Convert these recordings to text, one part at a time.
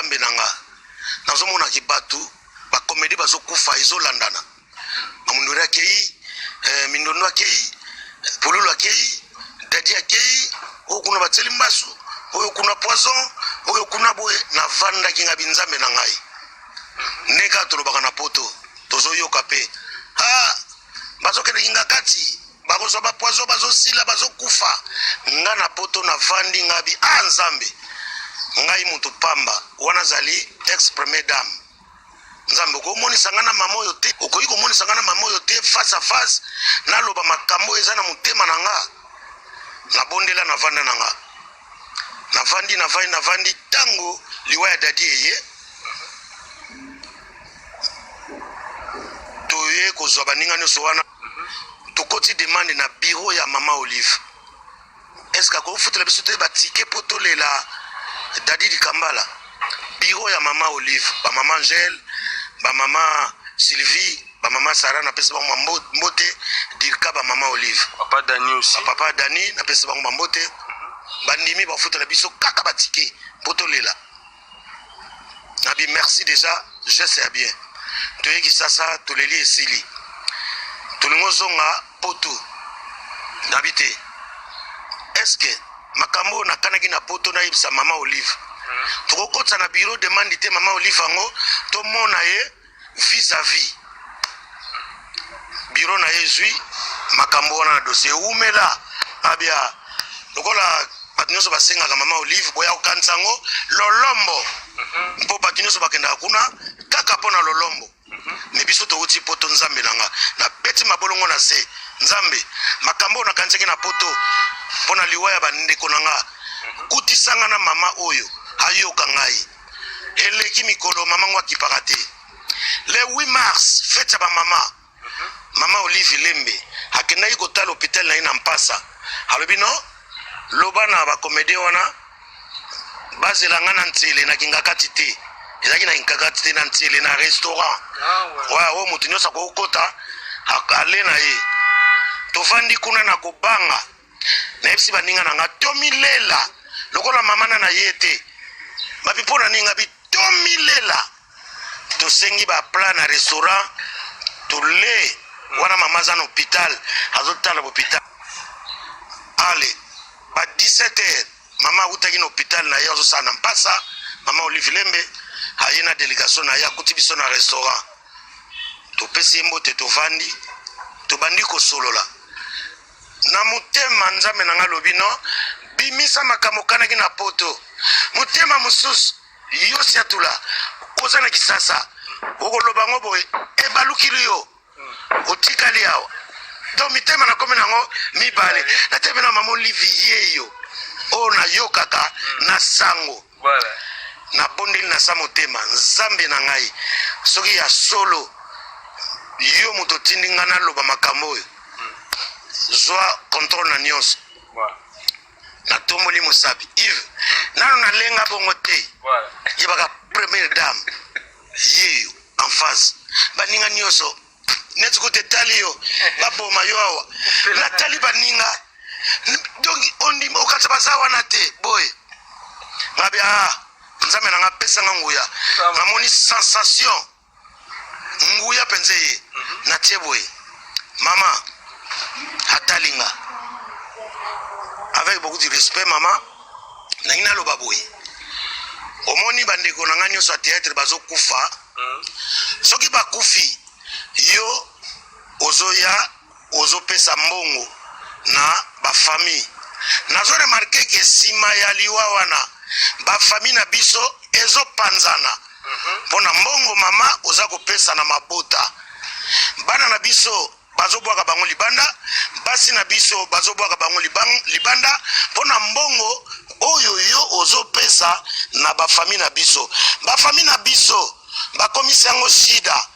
Nzambe na nga, nazomonaki bato bakomedi bazokufa, ezolandana. Bamundori akei, mindondo akei, pululu akei, dadi akei, oyo kuna batieli mbasu, oyo kuna poison, oyo kuna boye. Navandaki nga binzambe na ngai, ndenge kaka tolobaka na poto, tozoyoka mpe ah, bazokende kinga kati, bakozwa bapoison, bazosila, bazokufa. Nga na poto navandi, nga bi ah, Nzambe, ngai motu pamba wana azali ex première dame. Nzambe, okomonisa ngai na mama oyo te, okoki komonisa ngai na mama oyo te face à face, naloba makambo oyo eza na motema na nga. Nabondela, navanda na nga, navandi, navandi, navandi. Ntango liwa ya dadi eye, toye kozwa baninga nyonso wana, tokoti demande na bureau ya mama Olive: est-ce akofutela biso te batike mpo tolela dadi Dikambala? Bureau ya mama Olive, bamama Angele, bamama Sylvie, bamama Sara, napesi bango mbote, dirka bamama Olive. Papa Dani aussi. Papa Dani, napesi bango bambote. Bandimi bafutela biso kaka batike mpo tolela. Nabi merci déjà, geste ya bien. Toyeki sasa, toleli, esili, tolingi ozonga poto. Nabi te, est-ce makambo oyo nakanaki na poto nayebisa mama Olive, tokokotisa na bureau demande te mama Olive yango, tomona ye vis-à-vis bureau na ye, ezwi makambo wana na dossier, ewumela. Abia lokola bato nyonso basengaka mama Olive boya kokanisa yango lolombo, mpo bato nyonso bakendaka kuna kaka mpo na lolombo. Me biso towuti poto. Nzambe na nga, nabeti mabolongo na se. Nzambe, makambo oyo nakanisaki na poto mpo na liwa ya bandeko na nga, kutisanga na mama oyo ayoka ngai. Eleki mikolo, mama ngo akipaka te. Le 8 mars, fête ya bamama, mama Olive Lembe akendaki kotala hôpital na ye na Mpasa. Alobi no, loba na bacomédien wana bazela nga na Ntsele, na Kingakati te, ezalaki na Kingakati te, na Ntsele, na restaurant. Ah, oyo moto nyonso akokota ale na ye. Tovandi kuna na kobanga. Nayebisi baninga na nga, tomilela lokola mama na ye te. Babi mpo na ninga bi tomilela, tosengi baplat na restaurant, tole wana. Mama aza na hôpital, azotala hôpital. Ale ba 17 heures, mama awutaki na hôpital na ye, azosala na Mpasa. Mama Olive Lembe aye na délégation na ye, akuti biso na restaurant, topesi ye mbote, tovandi, tobandi kosolola. Na motema, Nzambe na nga alobi no, bimisa makambo okanaki na poto. Motema mosusu, yo siatula, oza na Kisasa, okoloba yango boye, ebalukili yo, otikali awa. Donc mitema nakomi nango mibale. Natemi na mama Olive yeyo oyo nayokaka na sango. Nabondeli na sa motema: Nzambe na ngai, soki ya solo yo moto otindi ngai naloba makambo oyo, zwa contrôle na nyonso. Natomboli mosapi, Yves, nano nalenga bongo te. Yebaka première dame yeyo en face, baninga nyonso neti kuta etali yo, baboma yo awa. Natali baninga, donc ondima okatisa baza wana te boye. Ngabi ah, Nzambe na nga, apesanga nguya. Namoni sensation, nguya mpenza ye. Natie boye, mama atalinga avec beaucoup de respect. Mama, nangi naloba boye: omoni bandeko na ngai nyonso ya théâtre bazokufa. Soki bakufi, yo ozoya, ozopesa mbongo na bafamille. Nazo remarquer ke nsima ya liwa wana, bafamille na biso ezopanzana mpo na mbongo mama oza kopesa na mabota. Bana na biso bazobwaka bango libanda, basi na biso bazobwaka bango libanda mpo na mbongo oyo yo ozopesa na bafamille na biso. Bafamille na biso bakomisi yango shida,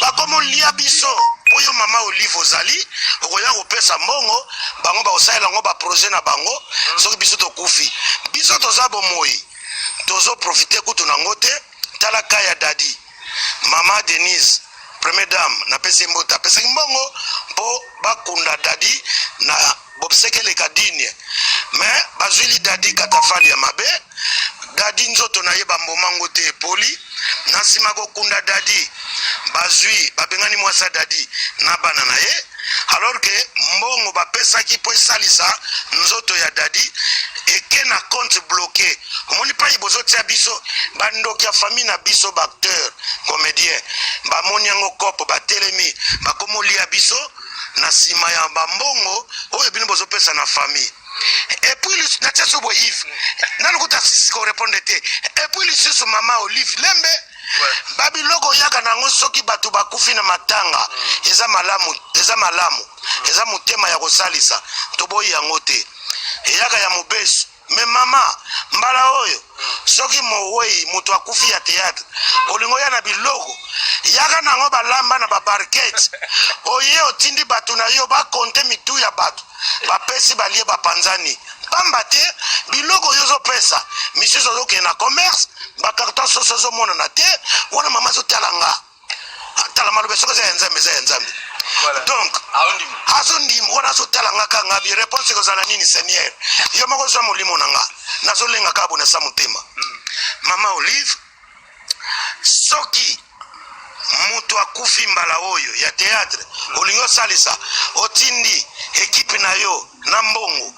bakomolia biso mpo yo mama Olive ozali okoya kopesa mbongo, bango bakosalela yango baprojet na bango. Soki biso tokufi, biso toza bomoi, tozoprofiter kutu nango te. Tala ka ya dadi, mama Denise, première dame, napesi ye mbote, apesaki mbongo mpo bakunda dadi na bobisekeleka digne, mais bazwili dadi katafali ya mabe. Dadi nzoto na ye bamboma ngo te, epoli. Na nsima kokunda Dadi, bazwi babengani mwasi ya Dadi na bana na ye, alors que mbongo bapesaki mpo esalisa nzoto ya Dadi eke na compte bloqué. Omoni pai bozotia biso bandoki ya famille na biso, baacteur comédien bamoni yango kopo batelemi bakomolia biso na nsima ya bambongo oyo bino bozopesa na famille. Et puis natia so boye, Yves, nanu kuta sisi korépondre te. Et puis lisusu, mama Olive Lembe, babiloko oyaka nango soki bato bakufi na matanga, eza malamu, eza malamu, eza motema ya kosalisa, toboyi yango te, eyaka ya mobesu. Me mama, mbala oyo soki mowei, moto akufi ya théâtre, olingi oya na biloko, yaka nango balamba na babarquette, oye otindi bato na yo bakonte mitu ya bato, bapesi balie, bapanzani. Pamba te biloko oyo ozopesa misusu ozokende na commerce, bacarton soso ezomonana te. Wana mama azotala nga, atala maloba, soki eza ya Nzambe, eza ya Nzambe. Donc azondima wana, azotala nga kanga bi réponse ekozala nini? Seigneur, yo moko ozwa molimo na nga, nazolenga kaka bona sa motema. Mama Olive, soki moto akufi mbala oyo ya théâtre, olingi osalisa, otindi ekipe na yo na mbongo,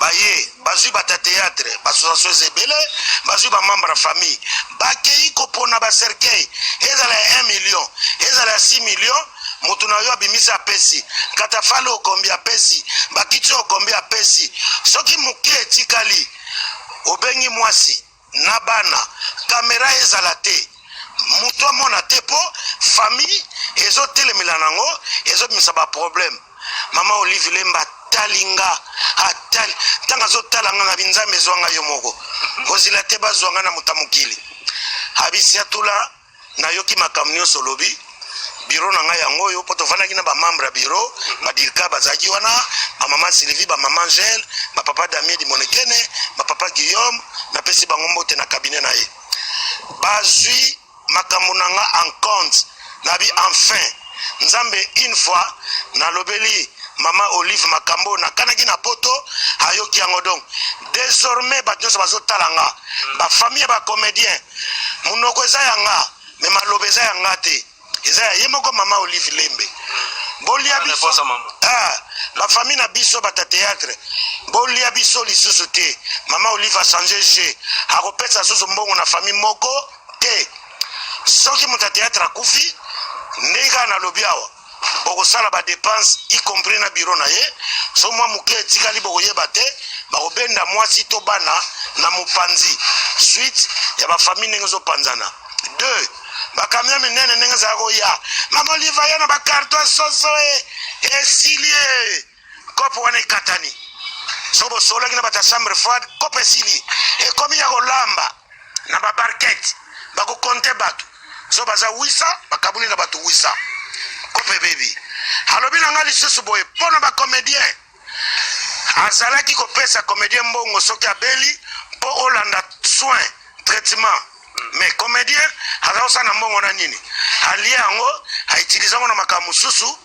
baye bazwi bato ya théâtre, baassociation eza ebele, bazwi bamembre ya famille, bakei kopona bacercueil, ezala ya 1 million, ezala ya 6 million, moto na yo abimisi, apesi katafale okombi, apesi bakiti okombi, apesi. Soki moke etikali, obengi mwasi na bana, kamera ezala te, moto amona te, mpo famille ezotelemela nango, ezobimisa baproblème. Mama Olive Lemba atali nga, atali ntango azotala nga na binzambe, ezwanga yo moko, kozila te, bazwa nga na moto ya mokili. Abisi atula, nayoki makambo nyonso olobi. Bureau na ngai yango oyo, mpo tovandaki na bamembre ya bureau, badirka bazalaki wana, bamama Sylvie, bamama Angele, bapapa Damien Dimonekene, bapapa Guillaume, napesi bango mbote. Na cabinet na ye bazwi makambo na nga en compte. Nabi enfin Nzambe, une fois nalobeli mama Olive makambo nakanaki na poto, ayoki yango. Donc désormais bato nyonso bazotala nga, bafamille ya bacomédien, monoko eza ya nga, me maloba eza ya nga te, eza ya ye moko mama Olive Lembe. Bolia biso, ah, bafamille na biso, bato ya théâtre, bolia biso lisusu te. Mama Olive achange jeu, akopesa lisusu mbongo na famille moko te. Soki moto ya théâtre akufi, ndenge kaka nalobi awa, bokosala badépense, y compris na bureau na ye. So mwa moke etikali, bokoyeba te, bakobenda mwasi to bana na mopanzi. Suite ya bafamille ndenge ezopanzana, deux bacamion minene ndenge ezala koya, mama Olive aya na bacarton soso e esili e kopo wana ekatani. So bosolaki na bato ya chambre froide, kopo esili, ekomi ya kolamba na babarquette, bakokonte bato so baza 800, bakabuli na bato 800, kopo ebebi. Alobi na nga lisusu boye mpo na bacomédien, azalaki kopesa comédien mbongo soki abeli mpo olanda soin, traitement, mais comédien aza kosala na mbongo na nini, alie yango, autilize yango na makambo mosusu.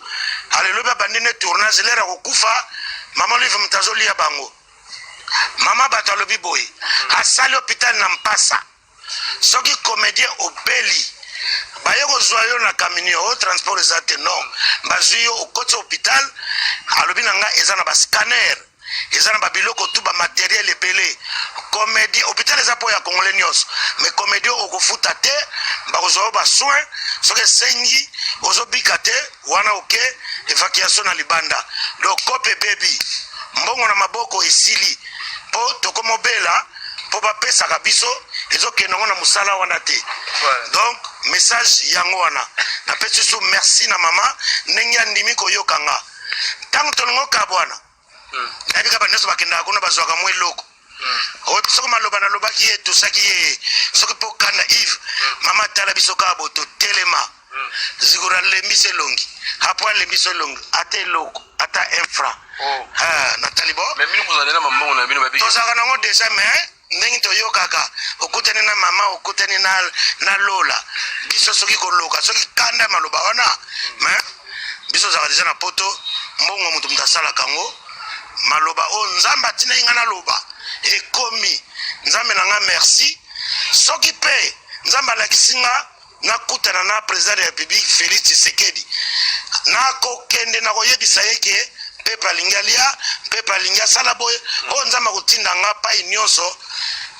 Alelobi abandi nde tournage, lere akokufa, mama Olive moto azolia bango. Mama bato alobi boye, asali hôpital na mpasa, soki comédien obeli, baye kozwa yo na camion oyo, transport eza te, non, bazwi yo, okoti hôpital. Alobi na nga eza na bascanner, eza na babiloko tu, bamatériel ebele. Comédie, hôpital eza mpo ya Congolais nyonso, mais comédie okofuta te, bakozwa yo basoin. Soki esengi ozobika te, wana oke évacuation na libanda. Donc kope ebebi, mbongo na maboko esili, mpo tokomobela, mpo bapesaka biso ezokende yango na mosala wana te. Donc message yango wana napesi so. Merci na mama ndenge andimi koyoka nga. Ntango tolingi okabwana, nayebi kaka nyonso bakendaka kuna, bazwaka mwa eloko. Soki maloba nalobaki ye, tosaki ye, soki mpo kanda Yves, mama tala biso kaka bo totelema zikolo, alembisi elongi, apo alembisi elongi, ata eloko, ata un franc. Natali bo. Tozalaka nango déjà, mais ndenge toyokaka, okutani na mama, okutani na lola biso, soki koloka, soki kanda maloba wana, mais biso ozalaka déjà na poto, mbongo moto moto asalaka yango. Maloba oyo Nzambe atindaki ngai naloba ekomi. Nzambe na ngai, merci. Soki mpe Nzambe alakisi nga nakutana na président de la République Félix Tshisekedi, nakokende, nakoyebisa ye ke mpepe alingi alia, mpepe alingi asala boye. Oyo Nzambe akotinda nga pai nyonso.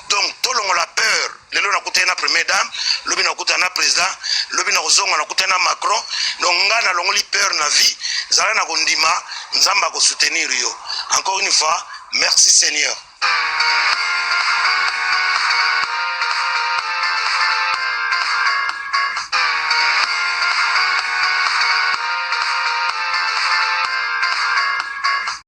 Donc tolongola peur. Lelo nakutani na première dame, lobi nakutana na président, lobi nakozonga nakutani na Macron. Donc nga nalongoli peur na vie. Zala na kondima, Nzambe akosoutenir yo. Encore une fois, merci Seigneur.